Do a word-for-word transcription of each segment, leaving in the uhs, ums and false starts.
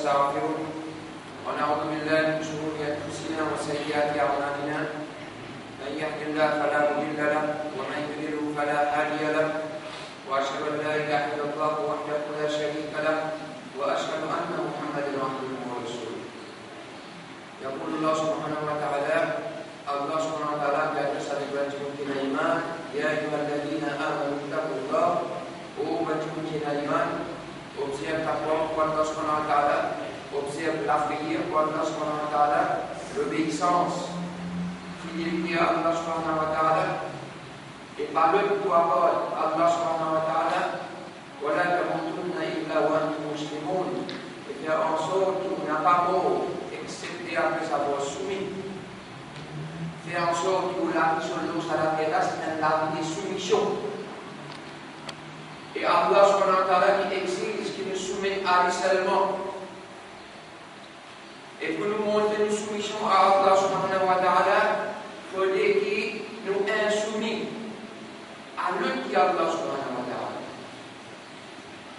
ونستغفره، ونعوذ بالله من شرور أنفسنا وسيئات أعمالنا. من يهد الله فلا مضل له، ومن يضلل فلا هادي له، وأشهد أن لا إله إلا الله وحده لا شريك له، وأشهد أن محمدا عبده ورسوله. يقول الله سبحانه وتعالى، Allah Subhanahu wa Ta'ala pe adres avek bann dimoun ki ena iman, يا أيها الذين آمنوا اتقوا الله, o bann dimoun ki ena iman, obzerv taqwa pou Allah Subhanahu wa Ta'ala, obzerv lafreyer pou Allah Subhanahu wa Ta'ala, lobeisans, fidelite a Allah Subhanahu wa Ta'ala, e pa lot pou apar Allah Subhanahu wa Ta'ala, ولا تموتن إلا وأنتم مسلمون, e fer ansort ki ou napa mor exsepte apre savoir soumet. Fer ansort ki ou lavi lor sa later la, se enn lavi de soumision. E Allah Subhanahu wa Ta'ala ki exiz ki nou soumet a li selman. E pou nou montre nou soumision a Allah Subhanahu wa Ta'ala, fode ki nou insoumi a lot ki Allah Subhanahu wa Ta'ala,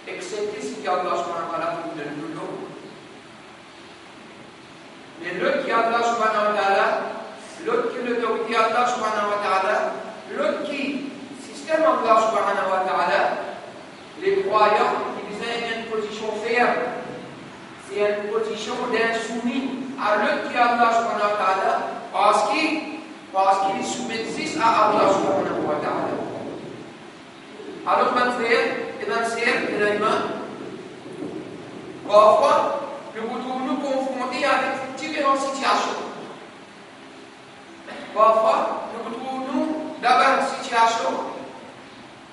exsepte seki Allah Subhanahu wa Ta'ala finn donn nou lord. Me lot ki Allah Subhanahu wa Ta'ala, lot ki lotorite Allah Subhanahu wa Ta'ala, lot ki sistem Allah Subhanahu wa Ta'ala, lekrwayan li bizin ena enn pozision ferm. Se enn pozision d'insoumi a lot ki Allah Subhanahu wa Ta'ala, parski, parski li soumet zis a Allah Subhanahu wa Ta'ala. Alor, bann frer e bann ser, ena iman, parfwa nou pou trouv nou konfronte avek diferan sitiasion. Parfwa nou pou trouv nou dan bann sitiasion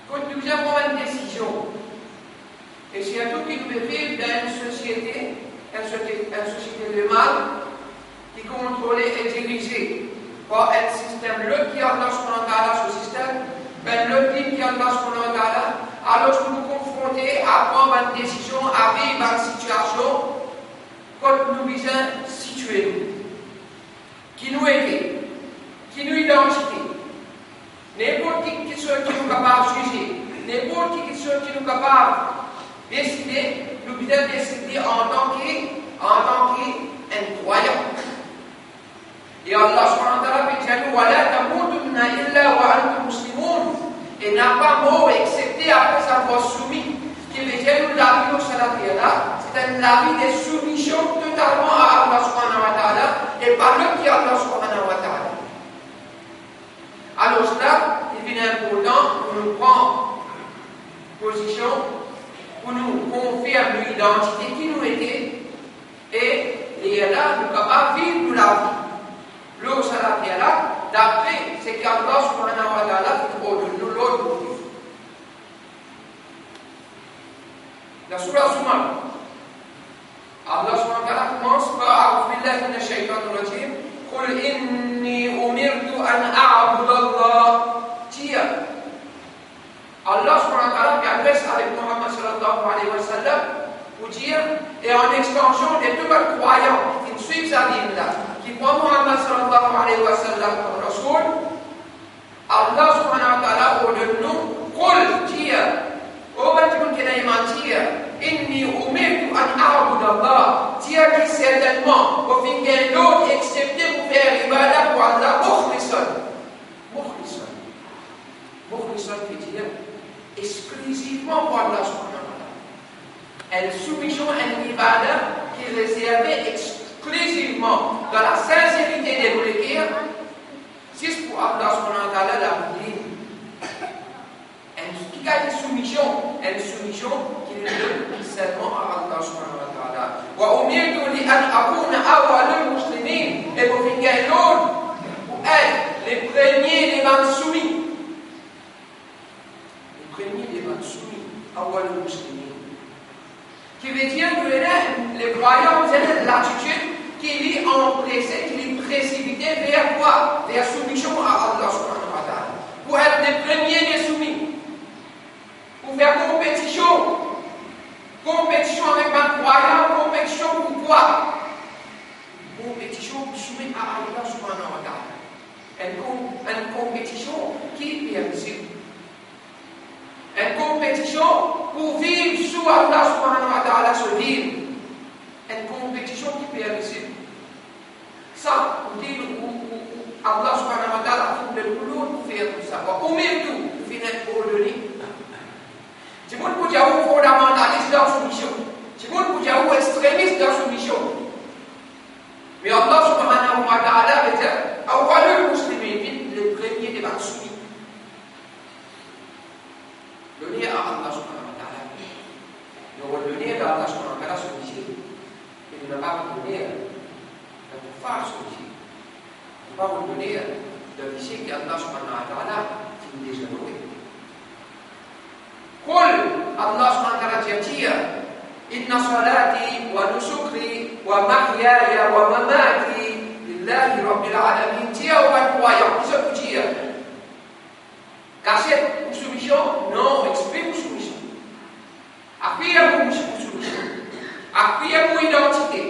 kot nou bizin pran bann desizion. E sirtou ki nou pe viv dan enn sosiete, enn sosie-, enn sosiete lemal, ki kontrole e dirize par enn sistem lot ki Allah Subhanahu wa Ta'ala so sistem, enn lot ki Allah Subhanahu wa Ta'ala, alor nou konfronte a pran bann desizion, a viv bann sitiasion kot nou bizin sitie nou. Ki nou ete, ki nou idantite. Ninport ki kiksoz ki nou kapav zize, ninport ki kiksoz ki nou kapav deside, nou bizin deside antan ki, antan ki enn krwayan. E Allah Subhanahu wa Ta'ala pe dir nou, ولا تموتن إلا وأنتم مسلمون. E napa mor exsepte apre savoir soumet. Ki vedir nou lavi lor sa later la, se enn lavi de soumision totalman a Allah Subhanahu wa Ta'ala, e pa lot ki Allah Subhanahu wa Ta'ala. Alor la, li vinn inportan pou nou pran pozision, pou nou konfirm nou idantite, ki nou ete, e lerla nou kapav viv nou lavi lor sa later la, dapre seki Allah Subhanahu wa Ta'ala finn ordonn nou lord pou viv. Dan Sourate Zumar, Allah Subhanahu wa Ta'ala koumans par, أعوذ بالله من الشيطان الرجيم. قل إني أمرت أن أعبد الله. Dir, Allah Subhanahu wa Ta'ala pe adres avek Muhammad sallallahu alayhi wa sallam pou dir, e an extansion de tou bann krwayan ki finn swiv sa din la, ki pran Muhammad sallallahu alayhi wa sallam kom Rasoul, Allah Subhanahu wa Ta'ala ordonn nou, قل, dir, o bann dimoun ki ena iman, dir, إني أمرت أن أعبد الله, dir ki sertennman mo finn gagn lord exsepte pou fer ibada pou Allah, مخلصا. مخلصا. مخلصا vedir exklizivman pou Allah Subhanahu wa Ta'ala. Enn soumision, enn ibada ki rezerve exklizivman dan la sinserite de nou leker, zis pou Allah Subhanahu wa Ta'ala, lavi li. Enn, ki kalite soumision? Enn soumision ki nou donn selman a Allah Subhanahu wa Ta'ala. وأمرت لأن أكون أول المسلمين. E mo finn gagn lord pou et le premie de bann soumi. Le premie de bann soumi, أول المسلمين. Ki vedir nou ena le krwayan, nou ena latitid ki li anprese, ki li presipite ver kwa? Ver soumision a Allah Subhanahu wa Ta'ala. Pou et le premie de soumi. Pou fer konpetision. Konpetision avek bann krwayan, konpetision pou kwa? Konpetision pou soumet a Allah Subhanahu wa Ta'ala. Enn kon-, enn konpetision ki permizib. Enn konpetision pou viv sou Allah Subhanahu wa Ta'ala so dir. enn konpetision ki permisib. Sa, ou dir, ou, ou, ou, Allah subhanahu wa ta'ala finn donn ou lord pou fer tou sa. Wa umirtu, ou finn ordone. Dimoun pou dir ou fondamentalis dan soumision. Dimoun pou dir ou extremis dan soumision. Me Allah subhanahu wa ta'ala, li dir, awwalul muslimin, le premie de bann soumi. Loner a Allah subhanahu wa ta'ala. Nou rod loner a Allah subhanahu wa ta'ala, soumision. E nou napa rod loner dan koufar, soumision. Nou pa rod loner dan dise ki Allah subhanahu wa ta'ala finn dezonore. Qul, Allah subhanahu wa ta'ala dir, dir, inna salati wa nusuki wa mahyaya wa mamati lillahi rabbil alamin. Dir, o bann krwayan, ki zot pou dir? Kasiet ou soumision? Non, exprim ou soumision. Apwey ou soumision. Apwey ou idantite.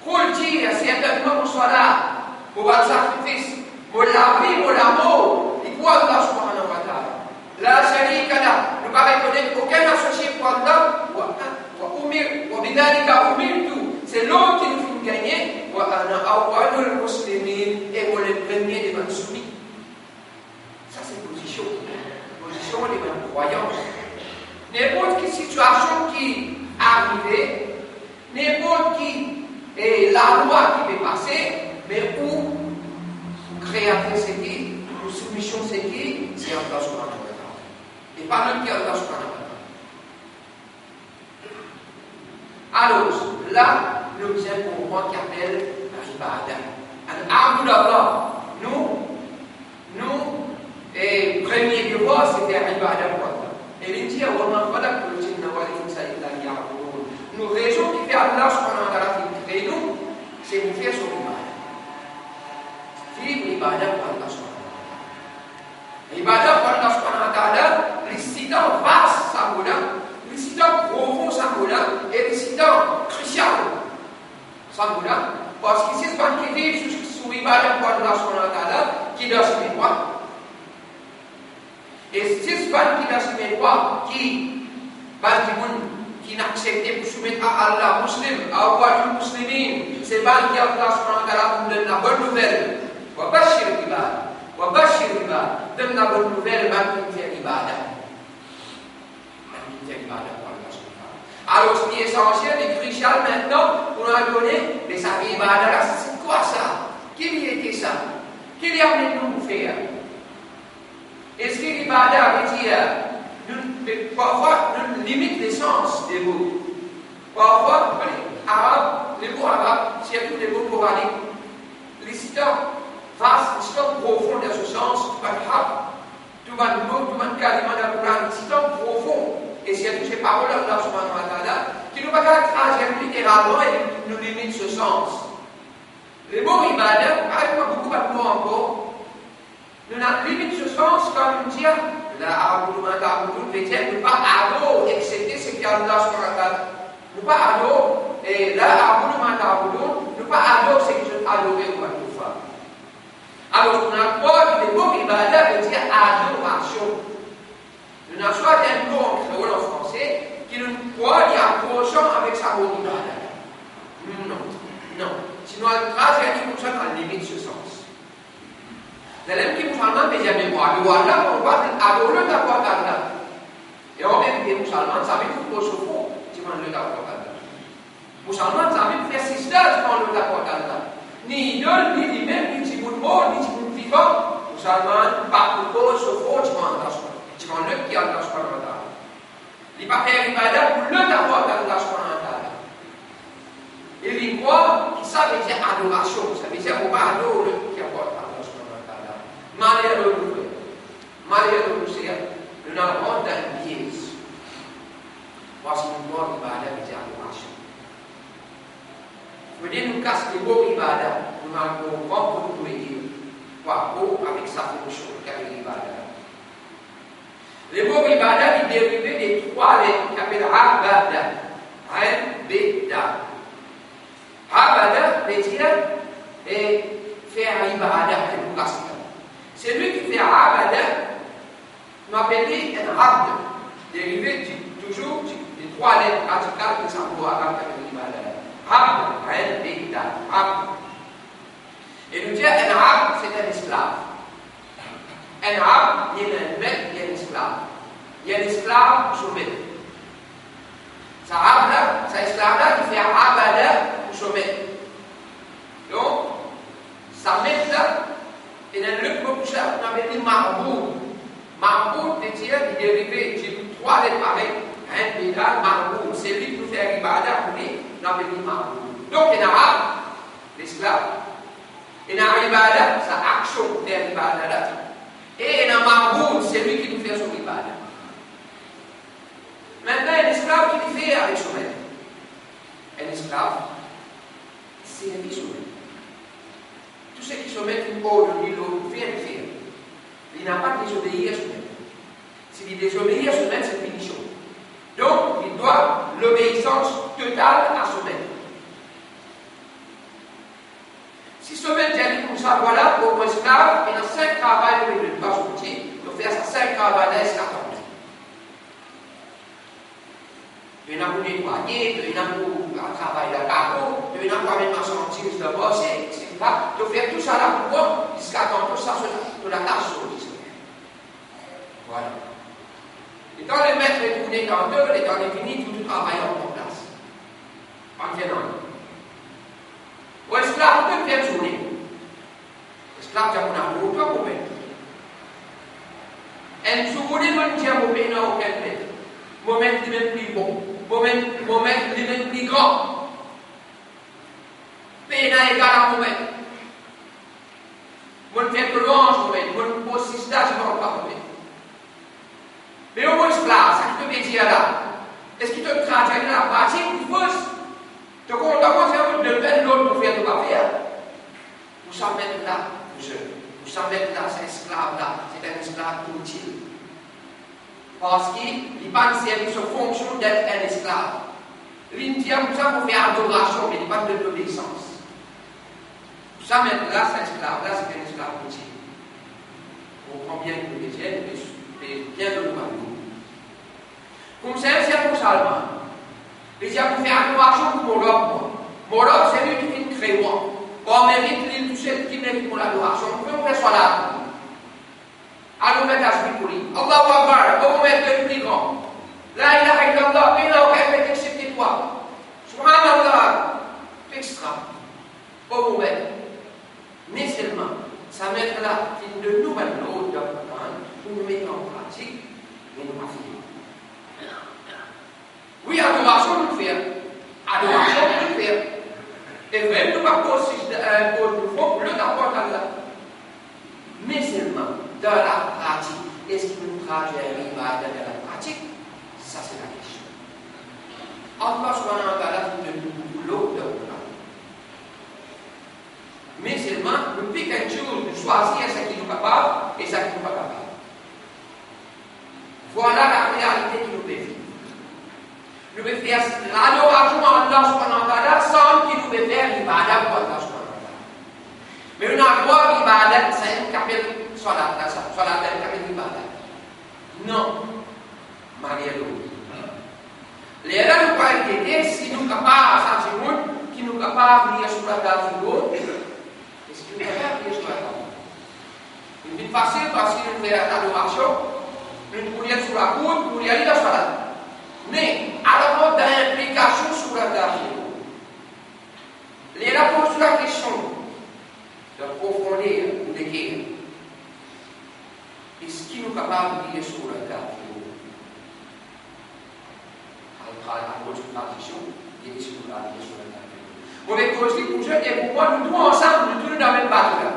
Qul, dir, sertennman mo sala, mo bann sakrifis, mo lavi, mo lamor, li pou Allah subhanahu wa ta'ala. La sharika lah, nou pa rekonet okenn asosie pou Allah, wa, wa umir, wa bidhalika umirtu, se lord ki nou finn gagne, wa ana awwalul muslimin, e mo le premie de bann soumi. Sa se pozision, pozision de bann krwayan. Ninport ki sitiasion ki arive, ninport ki, eh, lalwa ki pe pase, me ou, ou kreater seki, ou soumision seki, se Allah subhanahu wa ta'ala. E pa lot ki Allah subhanahu wa ta'ala. Alor, la, nou bizin konpran ki apel ibada. An a'budallah. Nou, nou, eh, premie devwar, se fer ibada pou Allah. E li dir, wa ma khalaqtul jinna wal insa illa liya'budun. Nou rezon ki fer Allah subhanahu wa ta'ala finn kree nou, se pou fer so ibada. Fer ibada pou Allah subhanahu wa ta'ala. Ibada pou Allah subhanahu wa ta'ala, li sitan vas sa mo la, li sitan profon sa mo la, e li sitan krisial sa mo la, parski sis bann ki viv sou, sou ibada pou Allah subhanahu wa ta'ala, ki dan simin drwa. E sis bann ki dan simin drwa, ki bann dimoun ki finn aksepte pou soumet a Allah, muslim, awwalul muslimin, se bann ki Allah subhanahu wa ta'ala pou donn labonn nouvel. Wa bashir ibad, wa bashir ibad, donn labonn nouvel bann ki fer ibada. Bann ki fer ibada pou Allah subhanahu wa ta'ala. Alor, li esansiel, li krisial aster pou nou al kone, me sa ibada la, se kwa sa? Ki li ete sa? Ki li amenn nou pou fer? Eski ibada, vedir, nou, parfwa, nou limit lesans de mo. Parfwa, arab, lemo arab, sirtou lemo koralik, li sitan vas, li sitan profon dan so sans, tou bann harf, tou bann mo, tou bann kalima dan Koran, li sitan profon, e sirtou se parol Allah subhanahu wa ta'ala, ki nou pa kapav tradwir literalman e nou limit so sans. Lemo ibada, pa boukou bann mo ankor, nou ena limit so sans kan nou dir, la a'budu ma ta'budun, vedir nou pa ador, eksepte seki Allah subhanahu wa ta'ala. Nou pa ador, e la a'budu ma ta'budun, nou pa ador seki zot adore ou bann koufar. Alor, nou ena krwar ki lemo ibada vedir adorasion. Nou ena swar enn mo an kreol, an franse, ki nou krwar li aprosan avek sa mo ibada. Non, non. Si nou al tradwir li koumsa, nou al limit so sans. Lerla ki mousalman pe dir, me mo ador Allah, mo pa ador lot apar Allah. E an verite, mousalman, zame finn poz so fron divan lot apar Allah. Mousalman zame fer sijda divan lot apar Allah. Ni idol, ni limem, ni dimoun mor, ni dimoun vivan. Mousalman pa pou poz so fron divan Allah, divan lot ki Allah subhanahu wa ta'ala. Li pa fer ibada pou lot apar Allah subhanahu wa ta'ala. E li krwar ki sa vedir adorasion, sa vedir mo pa ador lot ki apar Allah subhanahu wa ta'ala. Maler lor nou, frer. Maler lor nou, ser, nou ena rant dan enn piez. Parski nou krwar ibada vedir adorasion. Fode nou kas lemo ibada, nou al konpran kot nou ete, par rapor avek sa fonksion ki apel ibada. Lemo ibada, li derive de trwa let ki apel abada, Ain, Be, Da. Abada vedir, e, fer ibada, e pou kas la. Selwi ki fer abada, nou apel li enn abd, derive di, touzour di, de trwa let radikal ki sa mo arab ki apel ibada. Abd, Abd. E nou dir enn abd, se enn esklav. Enn abd, li ena enn met, li ena enn esklav. Li ena enn esklav pou so met. Sa abd la, sa esklav la, li fer ibada pou so met. Donk, sa met la, ena enn lot mo pou sa, nou apel li ma'bud. Ma'bud, vedir, li derive de trwa let parey, enn, de, la, ma'bud. Selwi ki nou fer ibada pou li, nou apel li ma'bud. Donk, ena abd, lesklav. Ena ibada, sa aksion pou fer ibada la. E ena ma'bud, selwi ki nou fer so ibada. Aster, enn esklav, ki li fer avek so met? Enn esklav, li servi so met. Tou seki so met inn ordonn li fer, li fer. Li napa dezobeir so met. Si li dezobeir so met, se pinision. Donk, li dwa lobeisans total a so met. Si so met dir li koumsa, vwala, mo esklav, ena sink travay mo pe donn twa zordi, to fer sa sink travay la ziska tande. To ena pou netwaye, to ena pou travay dan labo, to ena pou amenn marsandiz dan marse, etsetera. To fer tou sa la pou mwa, ziska tande sa, so, to latas zordi. Vwala. Letan lemet retourne tante, letan li vini, tou, tou travay an plas. Ann fer nanye. Mo esklav, to fer tourne. Esklav dir, mo ena pou twa, mo met. Enn zour ou dir, mo pena okenn met. Mo met limem pli bon. Mo met, mo met limem pli gran. Pena egal a mo met. Mo fer to lwanz, mo met, mo poz sizda devan twa, mo met. Me mo esklav, seki to pe dir la, eski to tradwir dan lapratik ou fos? To kontan kouma mo donn twa enn lord pou fer, to pa fer? Pou sa met la, pou sa, pou sa met la, sa esklav la, se enn esklav initil. Parski li pa'nn servi so fonksion d'être enn esklav. Li dir koumsa pou fer adorasion, me li pa'nn donn lobeisans. Pou sa met la, sa esklav la, se enn esklav initil. Konpran bien ki nou bezwin, nou pe, pe bien donn nou valor. Koumsa enn sel Mousalman, li dir pou fer adorasion pou mo Rab. Mo Rab, se li ki finn kre mwa. Par merit li, li tousel ki merit mo ladorasion. Pou fer swalat. Alor met tasbih pou li. Allahu Akbar, o mo Met, to pli gran. La ilaha illallah, pena okenn Met exepte twa. Subhanallah, etsetera. O mo Met. Me selman, sa Met la finn donn nou bann lord dan Koran pou nou met an pratik, me nou pa fer. Wi, adorasion nou fer. Adorasion nou fer. E vremem nou pa poz, eh, poz nou fron pou lot apar Allah. Me selman, dan lapratik, eski nou tradwir ibada dan lapratik? Sa se lakestion. Allah Subhanahu wa Ta'ala finn donn nou boukou lord dan Koran. Me selman, nou pik enn dimoun, nou swazir seki nou kapav e seki nou pa kapav. Vwala larealite ki nou pe viv. Nou pe fer ladorasion a Allah Subhanahu wa Ta'ala san ki nou pe fer ibada pou Allah Subhanahu wa Ta'ala. Me nou ena drwa ibadat, sa enn ki apel swalat la, sa, swalat la, enn ki apel ibadat. Non. Maler lor nou. Lerla nou pou al gete si nou kapav, sa dimoun ki nou kapav lir Sourat Al-Kafirun, eski nou kapav lir Sourat Al-Kafirun? Li vinn fasil parski nou fer ladorasion, nou pou lir sou lakour, pou lir li dan swalat. Me, alavans dan inplikasion Sourat Al-Kafirun. Lerla poz twa lakestion, dan profonder ou leker, eski nou kapav lir Sourat Al-Kafirun? Al, al, al kot tradision, li dir nou kapav lir Sourat Al-Kafirun. Mo pe koz li pou zot e pou mwa, nou tou ansam, nou tou nou dan mem bato la.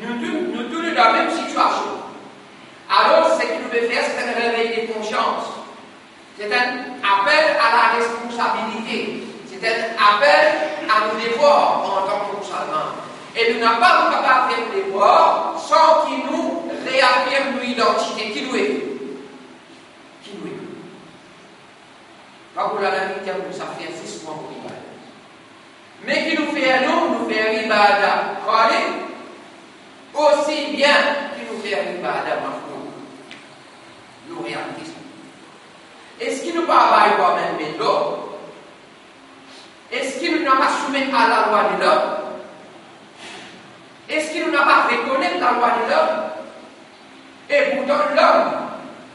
Nou tou, nou tou nou dan mem sitiasion. Alor, seki nou pe fer, se enn revey de konsians. Se enn apel a laresponsabilite. Se enn apel a nou devwar antan ki Mousalman. E nou napa pou kapav fer nou devwar san ki nou reafirm nou idantite, ki nou ye. Ki nou ye. Rabbul Alamin dir koumsa, fer zis mwa mo ibada. Me ki nou fer nou, nou fer ibada Khaliq, osi bien ki nou fer ibada makhlouq. Nou realite sa. Eski nou pa bay twa mem met lord? Eski nou napa soumet a lalwa de lom? Eski nou napa rekonet lalwa de lom? E pourtan, lom,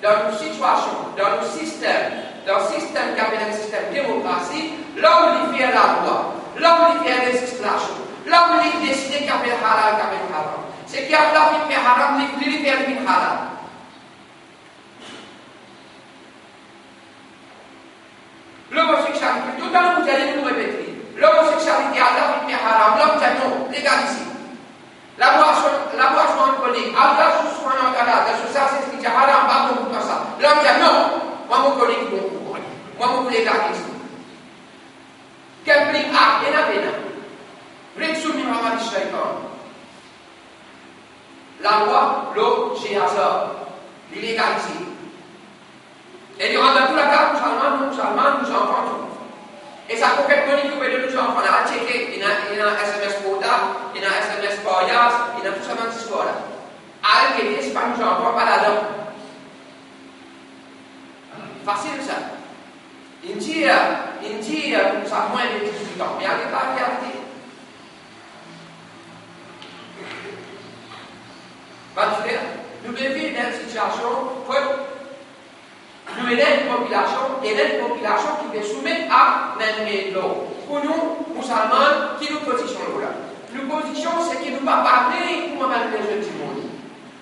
dan nou sitiasion, dan nou sistem, dan sistem ki apel enn sistem demokrasi, lom li fer lalwa, lom li fer lezislasion, lom li deside ki apel halal, ki apel haram. Seki Allah finn fer haram, li, li, li fer li vinn halal. Lomoseksualite, toultan nou dir li, nou repet li. Lomoseksualite, Allah finn fer haram, lom dir non, legalize. Labwason, labwason alkolik, Allah subhanahu wa ta'ala, dan so sazes, li dir haram, pa bon pou twa sa. Lom dir non, mwa mo kone ki bon pou mwa. Mwa mo pou legalize. Gambling, ah, ena, ena. Rijsun min amali shaitan. Lalwa lor ze azar, li legalize. E li rant dan tou lakaz mousalman, non mousalman, nou zanfan tou. E sa pocket money ki ou pe donn nou zanfan la, al tcheke, ena, ena S M S portab, ena S M S par Yaz, ena tou sa bann zistwar la. Al gete si pa nou zanfan pa ladan. Fasil sa. Inn dir, inn dir koumsa mwin de diz-wit an, me ale pa realite. Bann frer, nou pe viv dan enn sitiasion kot nou ena enn popilasion, ena enn popilasion ki pe soumet a enn met lor. Pou nou, mousalman, ki nou pozision la? Nou pozision, se ki nou pa parey kouma bann lezot dimoun.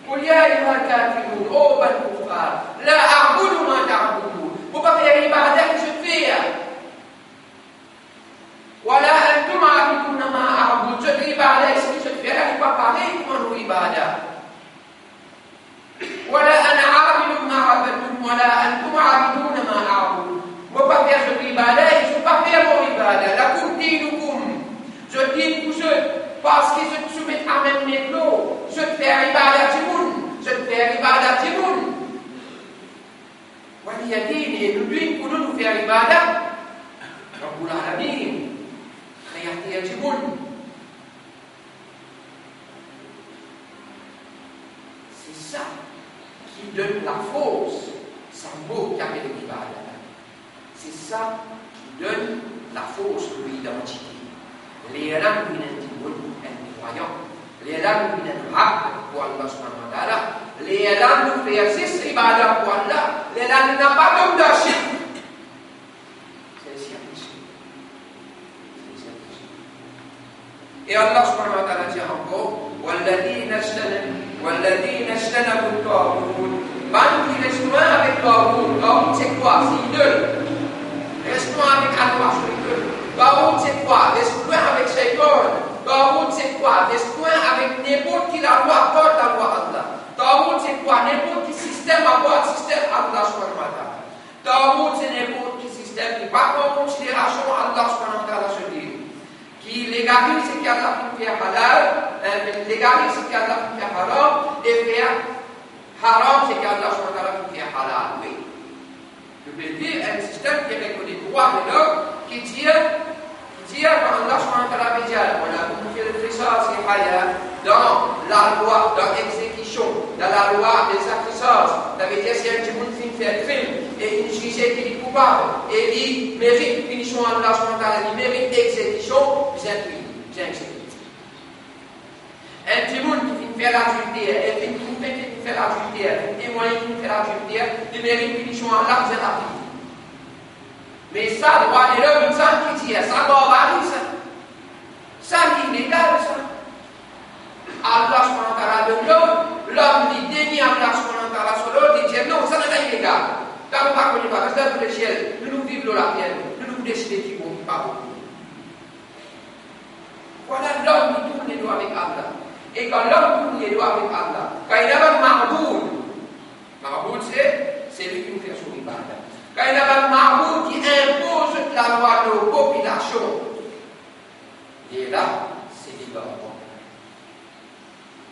Qul ya ayyuhal kafirun, o bann koufar, la a'budu ma ta'budun. Mo pa fer ibada ki zot fer. Wala antum abiduna ma a'bud. Zot ibada ki zot fer la, li pa parey kouma nou ibada. Wala ana abidun ma abattum, wala antum abiduna ma a'bud. Mo pa fer zot ibada, e zot pa fer mo ibada. Lakum dinukum. Zot din pou zot, parski zot soumet a mem met lor, zot fer ibada dimoun, zot fer ibada dimoun. Waliya din, e nou din pou nou, nou fer ibada Rabbul Alamin, kreater dimoun. Se sa ki donn lafors sa mo ki apel ibada. Se sa ki donn lafors nou idantite. Lerla nou vinn enn dimoun, enn krwayan. Lerla nou vinn enn abd pou Allah subhanahu wa ta'ala. Lerla nou fer zis ibada pou Allah. Lerla nou napa tom dan shirk. Se sirk. Se sirk. E Allah subhanahu wa ta'ala dir ankor, walladhina ijtanabu, walladhina ijtanabu taghut. Bann ki res lwin avek taghut. Taghut se kwa? Se idol. Res lwin avek adorasion idol. Taghut se kwa? Res lwin avek shaitan. Taghut se kwa? Res lwin avek ninport ki lalwa apar lalwa Allah. Taghut se kwa? Ninport ki sistem apar sistem Allah subhanahu wa ta'ala. Taghut se ninport ki sistem ki pa pran konsiderasion Allah subhanahu wa ta'ala so dir. Ki legaliz seki Allah finn fer halal, eh, legaliz seki Allah finn fer haram, e fer haram seki Allah subhanahu wa ta'ala finn fer halal. Wi. Nou pe viv enn sistem ki rekonet drwa de lom, ki dir, ki dir kan Allah subhanahu wa ta'ala pe dir, "Wa lakum fil qisasi hayah", dan lalwa, dan egzekision, dan lalwa de sa qisas, savedir si enn dimoun finn fer krim, e inn zize ki li koupab, e li merit pinision Allah subhanahu wa ta'ala, li merit egzekision, bizin touy li, bizin egzekite. Enn dimoun ki finn fer ladilter, e finn trouve ki finn fer ladilter, finn temwagne ki finn fer ladilter, li merit pinision Allah, bizin lapid. Me sa, drwa de lom, enn dimoun ki dir sa, barbari sa. Sa, li ilegal sa. Allah subhanahu wa ta'ala donn lord, lom li deni Allah subhanahu wa ta'ala so lord, li dir, "Non, sa napa ilegal. Kan nou pa kone pa, parski nou lesiel, nou, nou viv lor later, nou, nou deside ki bon, ki pa bon." Vwala, lom li tourn ledo avek Allah. E kan lom tourn ledo avek Allah, kan ena bann maboud, maboud se, se li ki nou fer so ibada. Kan ena bann maboud ki inpoz zot lalwa lor popilasion, lerla, se li lom.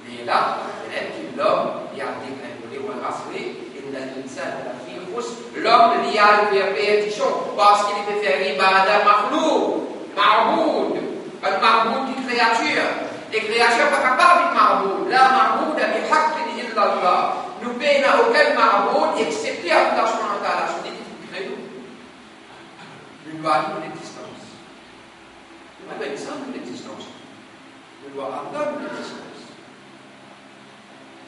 Lerla, lerla ki lom, li al degringole, wal asri, innal insana lafi khusr, lom li al ver perdision, parski li pe fer ibada makhlouq, maboud, bann maboud ki kreatir. E kreatir pa kapav vinn maboud. La mabuda bihaqqin illa Allah. Nou pena okenn maboud exsepte Allah subhanahu wa ta'ala, selwi ki kre nou. Nou dwa li nou legzistans. Enn sa nou lexistans. Nou dwa Allah nou lexistans.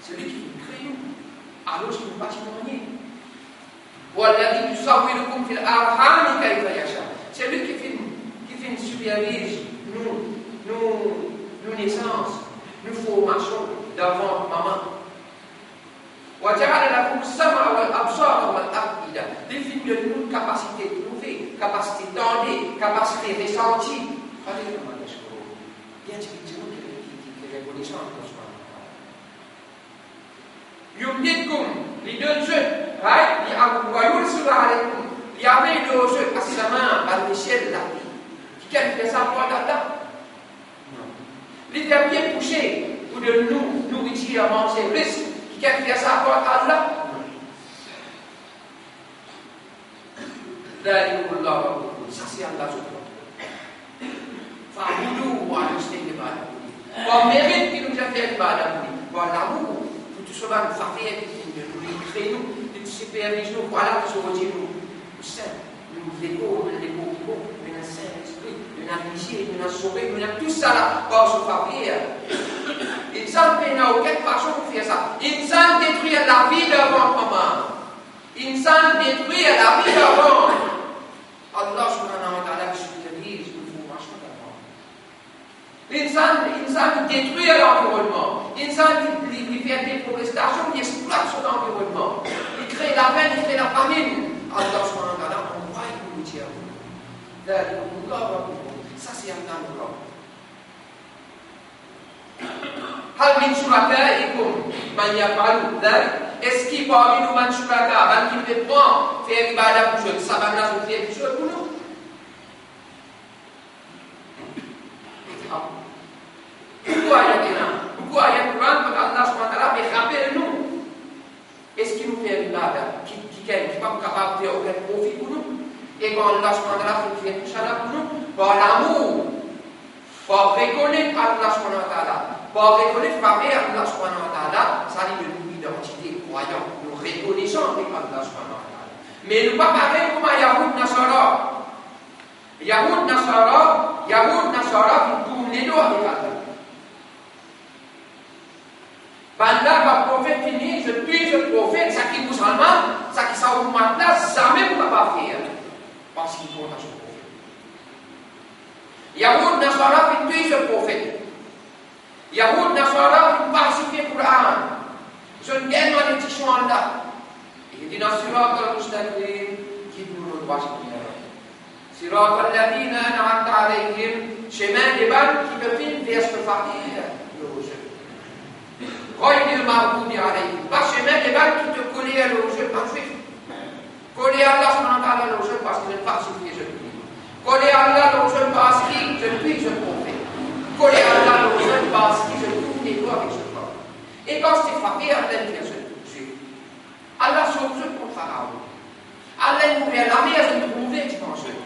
Se li ki finn kre nou, alor ki nou pa ti nanye. Huwa alladhi yusawwirukum fil arhami kayfa yasha. Se li ki finn, ki finn siperviz nou, nou, nou nesans, nou formasion dan vant mama. Wa ja'ala lakumus sam'a wal absara wal af'ida. Li finn donn nou kapasite trouve, kapasite tande, kapasite resanti. Qalila ma tashkurun. Bien ti piti nou ki, ki, ki, ki rekonesan Allahu Subhanahu wa Ta'ala. Yumdidkum, li donn zot, right? Li am-, wa yursilu alaykum, li amenn lor zot as-samaa, bann lesiel, lapli. Kikenn fer sa apar Allah? Non. Li fer pie pouse pou donn nou nouritir, manze, risk. Kikenn fer sa apar Allah? Non. Dhalikumullahu rabbukum. Sa se Allah zot Bondie. Fa'buduhu wa ahsinu ilayhi ibadatan. Par merit ki nou bizin fer ibada pou li, par lamour pou tou sa bann faver ki finn donn nou, li kre nou, li siperviz nou, vwala ki sorti nou. Nou sin, nou lekor, nou lekor ki bon, nou ena Sintespri, nou ena lizie, nou ena sorey, nou ena tousala par so faver. Insan pena okenn fason pou fer sa. Insan detrir lavi dan vant mama. Insan detrir lavi dan vant. Allah Subhanahu wa Ta'ala ki siperviz nou formasion dan vant. Insan, insan li detrir lanvironnman. Insan li, li, li fer deflorestasion, li exploit so lanvironnman. Li kre lafer, li kre lafaminn. Allah Subhanahu wa Ta'ala anvoy pou nou dir, dhalikumullahu rabbukum. Sa se Allah nou Rabb. Hal min shurakaikum man yaf'alu dhalik? Eski parmi nou bann shuraka, bann ki nou pe pran fer ibada pou zot, sa bann la zot fer tousel pou nou? Boukou ayat ena, boukou ayat Koran kot Allah Subhanahu wa Ta'ala pe rapel nou. Eski nou fer ibada ki, ki, ki, ki pa kapav fer okenn profi pou nou? E kan Allah Subhanahu wa Ta'ala finn fer tousala pou nou, par lamour, par rekonet Allah Subhanahu wa Ta'ala, par rekonet faver Allah Subhanahu wa Ta'ala, sa li donn nou idantite krwayan, nou rekonesan avek Allah Subhanahu wa Ta'ala. Me nou pa parey kouma Yahoud Nasara. Yahoud Nasara, Yahoud Nasara, finn tourn ledo avek Allah. Bannla, bann profet fini, zot touy zot profet, seki Mousalman, seki sa oumat la, zame pou kapav fer, parski li kont so profet. Yahoud Nasara finn touy zot profet. Yahoud Nasara finn falsifie Koran. Zot gagn maledision Allah. Ihdina siratal mustaqim, gid nou lor drwa simin. Siratal ladhina an'amta alayhim, semin de bann ki to finn vers to faver lor zot. Ghayril maghdubi alayhim, pa semin de bann ki to koler lor zot, bann Zwif. Koler Allah Subhanahu wa Ta'ala lor zot parski zot falsifie zot Bib. Koler Allah lor zot parski zot touy zot profet. Koler Allah lor zot parski zot tourn ledo avek zot fav. E kan se faver Allah inn fer zot Zwif, Allah sov zot kont Faraon. Allah inn ouver lamer, zot trouve divan zot.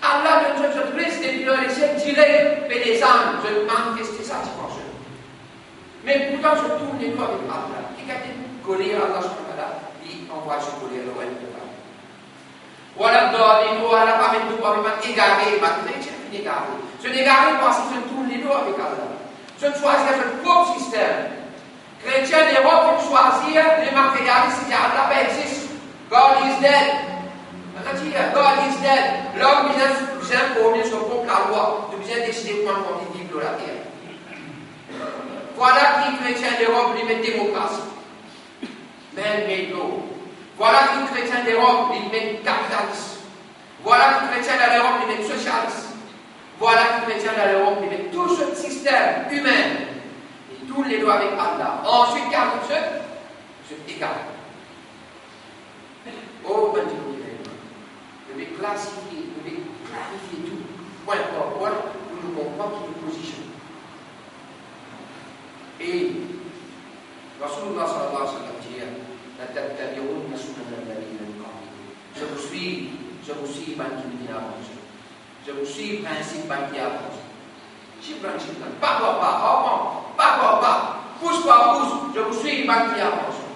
Allah donn zot zot risk depi dan lesiel, direk pe desann, zot manifeste sa divan zot. Me pourtan zot tourn ledo avek Allah. Ki kalite koler Allah Subhanahu wa Ta'ala? Li anvoy so koler lor enn pep. Wala dalin, ou Allah pa met nou parmi bann egare, bann kretien finn egare. Zot egare parski zot tourn ledo avek Allah. Zot swazir zot prop sistem. Kretien Lerop finn swazir le materialis, dir Allah pa exist. God is dead. Kan ti dir God is dead, lom bizin, bizin forme so prop lalwa, li bizin deside kouma pou li viv lor later. Vwala ki kretien Lerop li met demokrasi. Man-made law. Vwala ki kretien Lerop li met kapitalis. Vwala ki kretien dan Lerop li met sosialis. Vwala ki kretien dan Lerop li met tou sort sistem imin. Li tourn ledo avek Allah. Answit, ki ariv zot? Zot egare. Oh, bann dimoun ki ena iman, nou pe klasifie, nou pe klarifie tou, pwin par pwin, pou nou konpran ki nou pozision. E Rasoulullah sallallahu alayhi wa sallam dir, "Latattabi'unna sunanal ladhina min qablikum." Zot pou swiv, zot pou swiv bann ki vinn avan zot. Zot pou swiv prinsip bann ki avan zot. Shibran shibran, pa par pa, avan, pa par pa, pous par pous, zot pou swiv bann ki avan zot.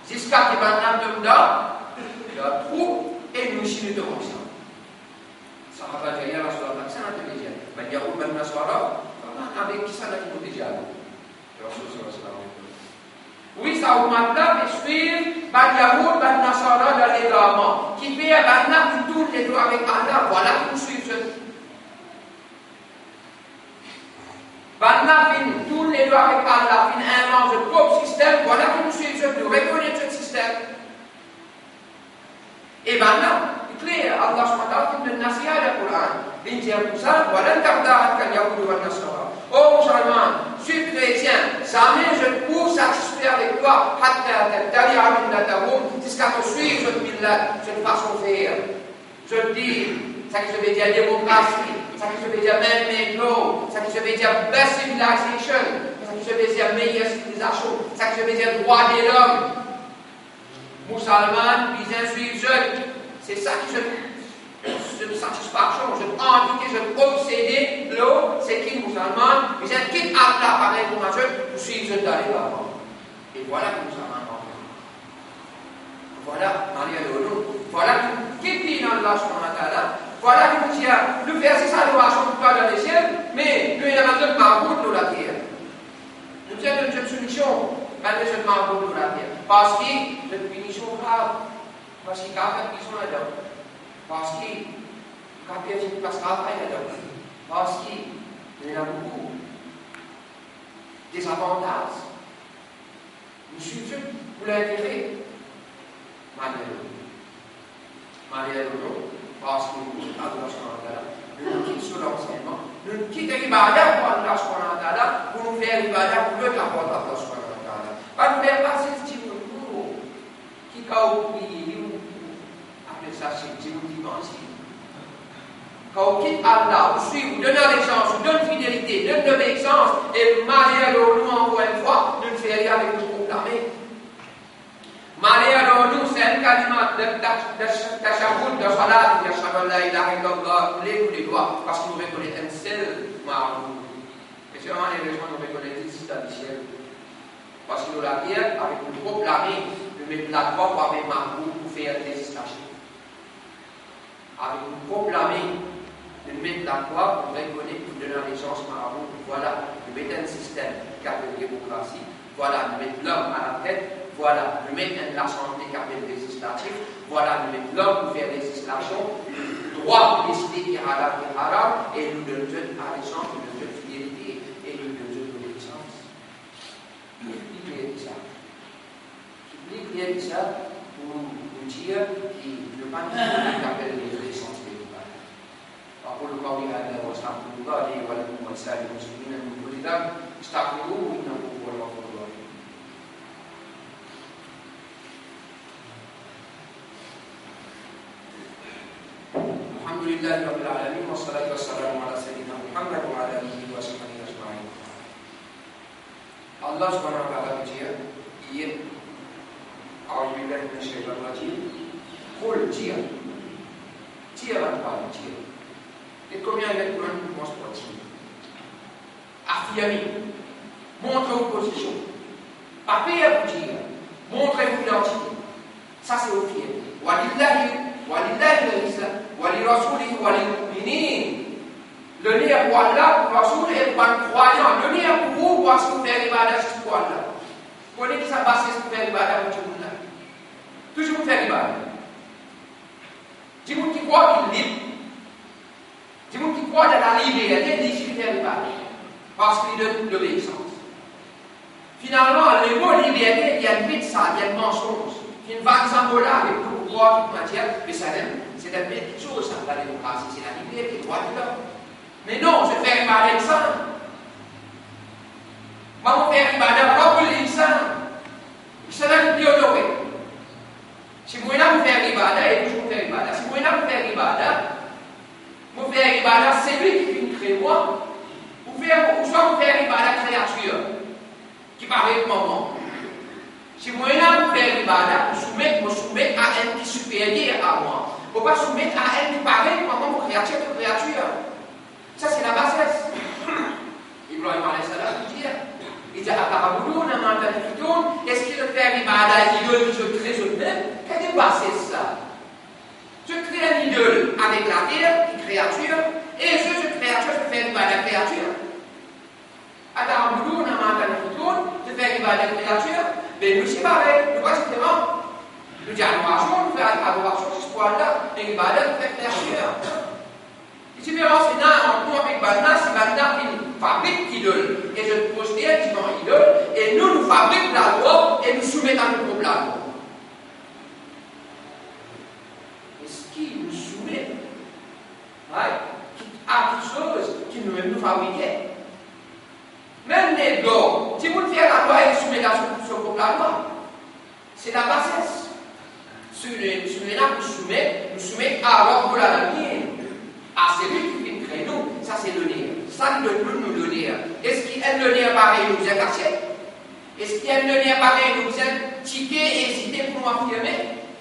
Ziska ki bann la tom dan, dan trou, e nou osi nou tom ansanm. Sahaba dir, "Ya Rasoulullah, Bann Yahoud, bann Nasara, avek kisannla ki monte dialog? Rasoul sallallahu alayhi wa sallam. Wi, sa oumat la pe swiv bann Yahoud, bann Nasara dan legarman, ki fer bannla finn tourn ledo avek Allah, vwala ki nou swiv zot. Bannla finn tourn ledo avek Allah, finn invant zot prop sistem, vwala ki nou swiv zot, nou rekonet zot sistem. E bannla, li kler, Allah subhanahu wa ta'ala finn donn nasiha dan Koran. Li dir koumsa, "Wa lan tarda ankal yahudu wan nasara." O mizilman, swiv kretien, zame zot pou satisfe avek twa, hatta tattabi'a millatahum, ziska to swiv zot millat, zot fason fer. Zot dir, sa ki zot ve dir demokrasi, sa ki zot ve dir man-made law, sa ki zot ve dir best civilization, sa ki zot ve dir meyer sivilizasion, sa ki zot ve dir drwa de lom. Mizilman bizin swiv zot, se sa ki zot, zot satisfaksion, zot antite, zot obsede lor seki mizilman bizin kit Allah parey kouma zot pou swiv zot dan legarman. E vwala ki mizilman antre. Vwala, maler lor nou. Vwala ki, ki dir Allah subhanahu wa ta'ala, vwala ki nou dir, nou fer zis adorasion pou twa dan lesiel, me nou ena bann zot maboud lor later. Nou dir donn zot soumision, bann lezot maboud lor later. Parski zot pinision grav, parski kapav prizon ladan, parski kapav perdi plas travay ladan, parski ena boukou dezavantaz. Nou swiv zot pou lintere. Maler lor nou. Maler lor nou, parski nou kit Allah subhanahu wa ta'ala, nou kit so lansegnman, nou kit ibada pou Allah subhanahu wa ta'ala, pou nou fer ibada pou lot apar Allah subhanahu wa ta'ala. Pa nou fer pas dimoun pou ki kan ou priye, ou apel sa se dimoun ki manti. Kan ou kit Allah, ou swiv, ou donn aleksans, ou donn fidelite, donn lobeisans, e maler lor nou ankor enn fwa, nou fer li avek nou prop lame. Maler lor nou, sa enn kalima, dan, dan, dan tashahhud, dan salat, nou dir ashhadu an la ilaha illallah, nou lev nou ledwa, parski nou rekonet enn sel maboud. Me selman, malerezman, nou rekonet li zis dan lesiel. Parski nou later, avek nou prop lame, nou met lakrwa pou ave maboud pou fer lezis lasie. Avek nou prop lame, nou met lakrwa pou rekonet, pou donn aleksans maboud. Vwala, nou met enn sistem ki apel demokrasi. Vwala, nou met lom alatet. Vwala, nou met enn lasante ki apel lezislatif. Vwala, nou met lom pou fer lezislasion. Drwa pou deside ki halal, ki haram. E nou donn zot aleksans, nou donn zot fidelite, e nou donn zot obeisans. Ki pli kler ki sa? Ki pli kler ki sa pou nou dir ki nou pa bizin apel lezot esans de nou pa. أقول قولي هذا وأستغفر الله لي ولكم ولسائر المسلمين من كل ذنب، استغفروه إنه هو الغفور الرحيم. الحمد لله رب العالمين، والصلاة والسلام على سيدنا محمد وعلى آله وصحبه أجمعين. Allah subhanahu wa ta'ala dir, dir, أعوذ بالله من الشيطان الرجيم. قل, dir. Dir, dir. E konbien ena koumans pou dir? Afirme. Montre ou pozision. Pa per pou dir. Montre ou idantite. Sa se ou fierte. ولله، ولله العزة ولرسوله وللمؤمنين. Loner pou Allah, pou Rasoul e pou bann krwayan. Loner pou ou, parski ou fer ibada zis pou Allah. Kone ki sa bases pou fer ibada pou dimoun la? Touzour pou fer ibada. Dimoun ki krwar ki lib. Dimoun ki krwar dan laliberte, li zis fer ibada. Parski li donn lobeisans. Finalman, lemo liberte, li enn met sa, li enn mansonz. Finn vann sa mo la avek nou pou krwar ki, koumadir, me sa mem, se enn bel kiksoz sa, lademokrasi, se laliberte, drwa de lom. Me non, zot fer ibada enn sann. Mwa, mo fer ibada pa pou enn sann. Ki sann la ki pli onore? Si mo ena pou fer ibada, e touzour mo fer ibada. Si mo ena pou fer ibada, mo fer ibada selwi ki finn kre mwa, oubien, ouswa mo fer ibada kreatir ki parey kouma mwa. Si mo ena pou fer ibada, pou soumet, mo soumet a enn ki siperyer a mwa. Mo pa soumet a enn ki parey kouma mwa, mo kreatir, to kreatir. Sa se labasess. Ibrahim alayhis salam, li dir, li dir, "Ata'buduna ma tanhitun?" Eski zot fer ibada idol ki zot kre zot mem? Ki de basess sa? Zot kre enn idol avek later, ki kreatir, e zot, zot kreatir fer ibadat kreatir. Ata Aboudour, Namata, Nefitoun, zot fer ibadat kreatir. Be nou se parey, nou pa diferan. Nou dir adorasion, nou fer adorasion zis pou Allah, me ibadat nou fer kreatir. Ki diferans ena ant nou avek bannla? Si bannla finn fabrik idol e zot proster divan idol, e nou, nou fabrik lalwa e nou soumet a nou prop lalwa. Eski nou soumet, right, ki, a kiksoz ki noumem nou fabrike? Mem Negor, dimoun fer lalwa e li soumet a so, so prop lalwa. Se labases. Si nou, si nou ena pou soumet, nou soumet a Rabbul Alamin, a selwi ki finn kre nou. Sa se loner. Sa li donn nou, nou loner. Eski enn loner parey nou bizin kasiet? Eski enn loner parey nou bizin tike, ezite pou nou afirme?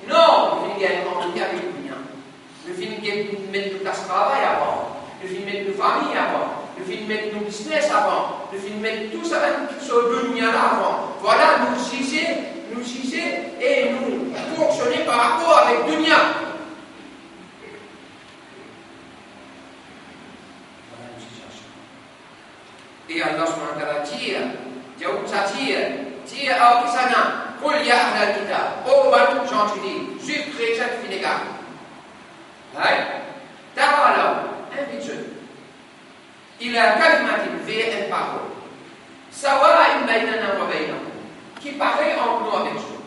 Non, nou finn gagn anvi avek dunya. Nou finn get, met nou plas travay avan. Nou finn met nou fami avan. Nou finn met nou biznes avan. Nou finn met tou sa bann kiksoz dunya la avan. Vwala, nou zize, nou zize e nou fonksione par rapor avek dunya. Vwala nou sitiasion. E Allah Subhanahu wa Ta'ala dir, Daoud sa dir, dir ar kisannla, "Qul ya ahlal kitab", o bann zanti li, Zwif, kretien ki finn egare. Right? Ta'alaw, invit zot. Ila kalimatin, ver enn parol. Sawa'in baynana wa baynakum, ki parey ant nou avek zot.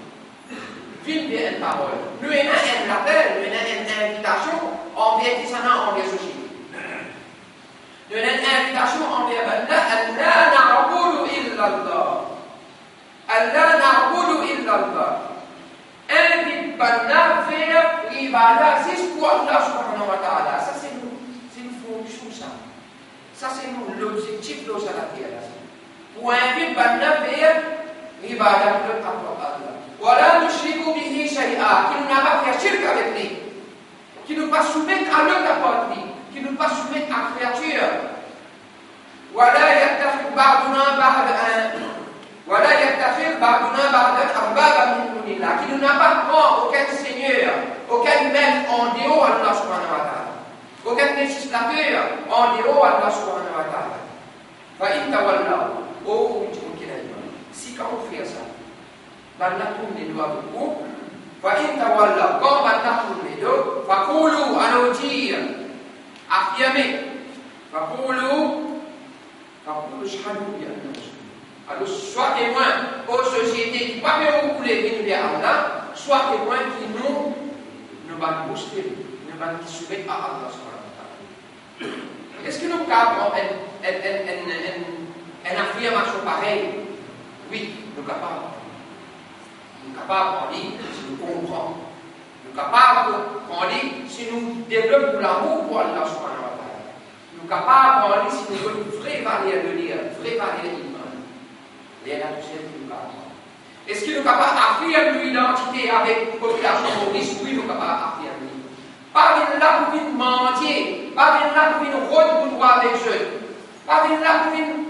Vinn ver enn parol. Nou ena enn lapel, nou ena enn invitasion anver kisannla, anver sosiete. Nou ena enn invitasion anver bannla, alla na'budu illallah. Alla na'budu illallah. Invit bannla fer ibadat zis pou Allah Subhanahu wa Ta'ala. Sa se nou, se nou fonksion sa. Sa se nou lobzektif lor sa later la. Pou invit bannla fer ibadat lot apar Allah. Wa la nushriku bihi shay'a, ki nou napa fer shirk avek li. Ki nou pa soumet a lot apar li, ki nou pa soumet a kreatir. Wa la yattakhidh ba'duna ba'dan, wa la yattakhidh ba'duna ba'dan arbaban min dunillah. Ki nou napa pran okenn segner, okenn met andeor Allah Subhanahu wa Ta'ala, okenn lezislater andeor Allah Subhanahu wa Ta'ala. Fa in tawallaw, o dimoun ki ena iman, si kan ou fer sa, bannla tourn ledo avek ou, fa in tawallaw, kan bannla tourn ledo, faqulu, alor dir, afirme, faqulu, faqulu ashhadu bi anna muslimun. Alor, swa temwin, o sosiete ki pa pe ou koule vinn ver Allah, swa temwin ki nou, nou bann muslim, nou bann ki soumet a Allah Subhanahu wa Ta'ala. Eski nou kapav pran enn, enn, enn, enn, enn, enn afirmasion parey? Wi, nou kapav. Nou kapav pran li si nou konpran. Nou kapav pran li si nou devlop nou lamour pou Allah Subhanahu wa Ta'ala. Nou kapav pran li si nou donn vre valer de li, vre valer iman. Lerla tousel ki nou kapav. Eski nou kapav afirm nou idantite avek popilasion Moris? Wi, nou kapav afirm li. Pa vinn la pou vinn mandie, pa vinn la pou vinn rod boudwa avek zot, pa vinn la pou vinn,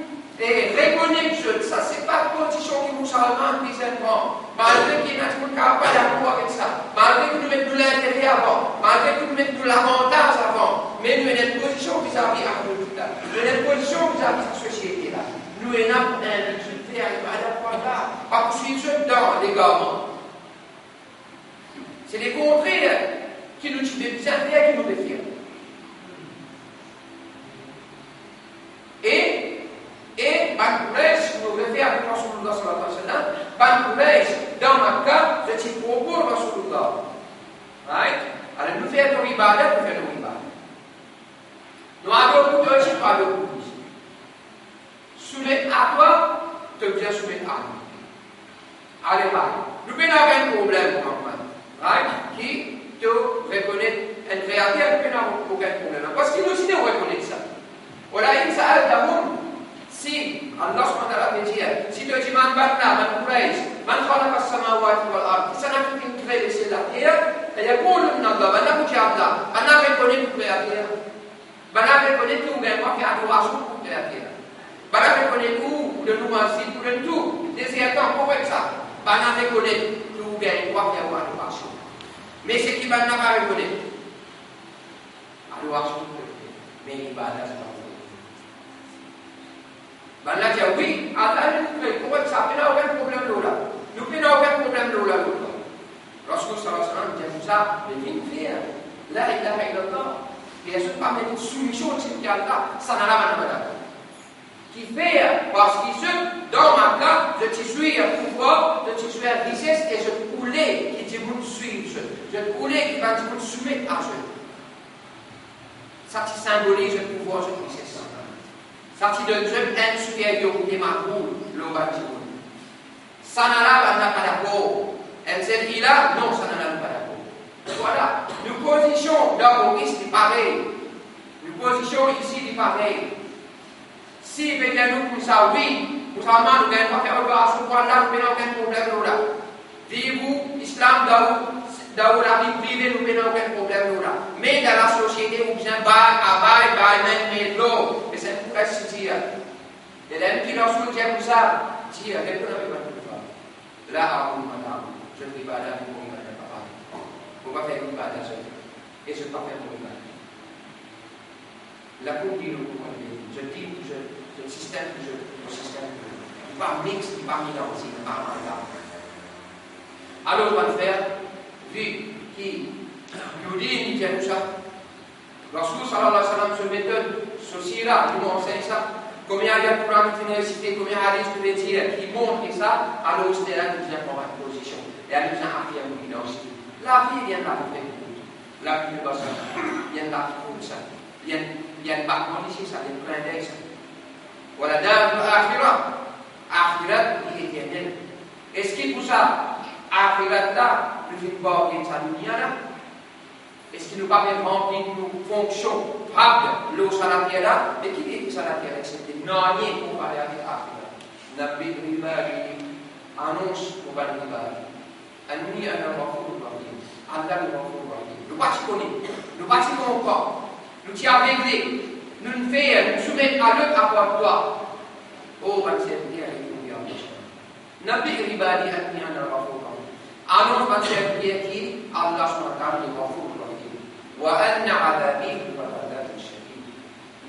eh, rekonet zot. Sa se pa pozision ki mousalman bizin pran. Malgre ki ena dimoun ki pa dakor avek sa, malgre ki nou met nou lintere avan, malgre ki nou met nou lavantaz avan, me nou ena enn pozision vizavi Ahlul Kitab, nou ena enn pozision vizavi sa sosiete la. Nou ena pou invit zot fer ibadat pou Allah, pa pou swiv zot dan legarman. Se lekontrer ki nou ti pe bizin fer, ki nou pe fer. E, e bann Quraysh, nou refer avek Rasoulullah sallallahu alayhi wa sallam, bann Quraysh dan Makka, zot ti propoz Rasoulullah. Right? Alor nou fer nou ibadat, nou fer nou ibadat. Nou ador pou twa osi, nou ador pou twa osi. Soumet a twa, to bizin soumet a nou. Ale, ale. Nou pena okenn problem, ou konpran. Right? Ki to rekonet enn kreater, nou pena okenn problem. Parski nou ti rekonet sa. Wa la in sa'altahum, si Allah Subhanahu wa Ta'ala pe dir, si to dimann bannla, bann Quraysh, man khalaqa as-samawati wal ard, kisannla ki finn kre lesiel later, la yaqulunna Allah, bannla pou dir Allah, bannla rekonet nou kreater. Bannla rekonet ki ou gagn drwa fer adorasion pou kreater. Bannla rekonet ou, ou donn nou manze, ou donn tou, dezertan, pou fer sa. Bannla rekonet ki ou gagn drwa fer ou adorasion. Me seki bannla pa rekonet, adorasion pou fer, me ibadat pa pou fer. Bannla dir, wi, Allah li nou kre, kouma sa, pena okenn problem lor la. Nou pena okenn problem lor la, lor la. Rasoul sallallahu alayhi wa sallam dir koumsa, me vinn fer la ilaha illallah. Personn pa mete soumision difin ki Allah, sa nala bann naba dakor. Kifer, parski zot, dan Makka, zot ti swir pouvwar, zot ti swir rises e zot oule ki dimoun swiv zot. Zot oule ki bann dimoun soumet a zot. Sa ti sinboliz zot pouvwar, zot rises. Sa ti donn zot enn superiorite makroul lor bann dimoun. Sa nala bann naba dakor. Enn sel ilah, non, sa nala nou pa dakor. Vwala, nou pozision dan Moris li parey. Nou pozision isi li parey. Si pe dir nou koumsa, wi, koumsa, man, nou gagn pa fer otorasion pou Allah, nou pena okenn problem lor la. Viv ou islam dan ou, dan ou lavi prive, nou pena okenn problem lor la. Me dan lasosiete, ou bizin bay, abay, bay, mem, me lor. E se pou res siti a. E ler ki Rasoul dir koumsa, dir, reponn avek bann koufar. La ta'budu ma ta'budun. Zot ibada, mo ibada pa parey. Mo pa fer ibada zot. E zot pa fer mo ibada. Lakour dinour pou zot, zot din pou zot, zot sistem pou zot, mo sistem pou mo. Li pa mix, li pa melanze, li pa amalgam. Alor, bann frer, vi ki nou din, li dir nou sa, Rasoul sallallahu alayhi wa sallam, so metod, so sira, li nou ansegn sa. Komie ayat Koran nou finn resite, komie hadis nou pe dir, ki montre sa, alor, se la nou bizin pran enn pozision. E la nou bizin afirm nou idantite. Lavi, li enn lavi fer kout. Lavi, li pa sa. Li enn lavi kout sa. Li enn, li enn batman dise sa, li enn klindey sa. Wala darul akhirah. Axirat, li eternel. Eski pou sa, axirat la, nou finn barginn sa dunia la? Eski nou pa pe ranpli nou fonksion, fab, lor sa later la? Me ki li ete sa later la, exepte nanye konpare avek axirat? Nabbi ibadi, anons mo bann ibad, anni ana al-Ghafour ar-Rahim. Allah le Ghafour ar-Rahim. Nou pa ti kone, nou pa ti konpran, nou ti avegle, nou fer, nou soumet a lot apar twa. O bann serviter, reponn Allah. Nabbi ibadi anni ana al-Ghafour ar-Rahim. Anons bann serviter ki Allah subhanahu wa ta'ala le Ghafour ar-Rahim. Wa anna azabi huwa al-azab ash-shadid.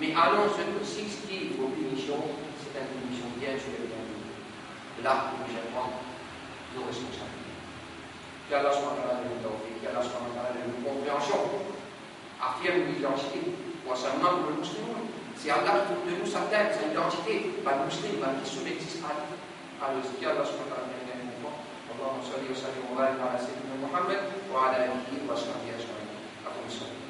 Me anons zot osi ki mo pinision, se enn pinision bien dir, bien lour. La, nou bizin pran nou responsabilite. Ki Allah subhanahu wa ta'ala donn nou tawfik, ki Allah subhanahu wa ta'ala donn nou konpreansion. Afirm nou idantite. Wa sammakum muslimin. Se Allah ki donn nou sa term, sa idantite, bann muslim, bann ki soumet zis a li. Alor, ki Allah subhanahu wa ta'ala donn nou. اللهم صل وسلم وبارك على سيدنا محمد وعلى آله وصحبه أجمعين. أقم الصلاة.